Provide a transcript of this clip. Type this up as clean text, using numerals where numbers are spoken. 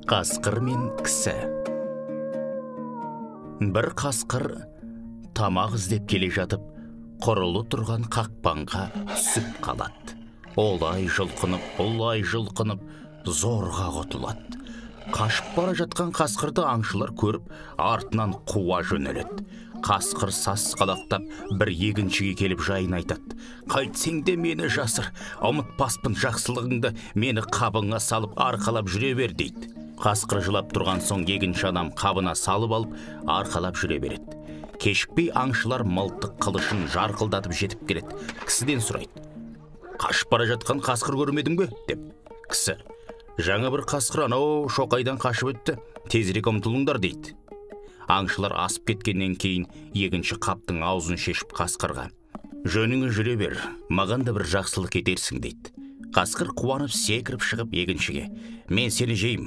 Қасқыр мен кісі. Бір қасқыр тамақ іздеп келе жатып, құрулы тұрған қақпанға түсіп қалады. Олай жұлқынып, бұлай жұлқынып, зорға құтылады. Қашып бара жатқан қасқырды аңшылар көріп, артынан қуа жөнеледі. Қасқыр сасқалақтап бір егіншіге келіп жайын айтады. «Қайтсең де мені жасыр, ұмытпаспын жақсылығыңды, мені қабыңа салып арқалап жүре бер», – дейді. Қасқыр жылап тұрған соң егінші адам қабына салып алып, арқалап жүре береді. Кешікпей аңшылар мылтық қылышын жарқылдатып жетіп келеді. Кісіден сұрайды: «Қашып бара жатқан қасқыр көрмедің бе?» – деп. Кісі: «Жаңа бір қасқыр анау шоқайдан қашып өтті, тезірек ұмтылыңдар», – дейді. Аңшылар асып кеткеннен кейін егінші қаптың аузын шешіп қасқырға: «Жөніңе жүре бер, маған да бір жақсылық етерсің», – дейді. Қасқыр қуанып секіріп шығып егіншіге: «Мен сені жеймін».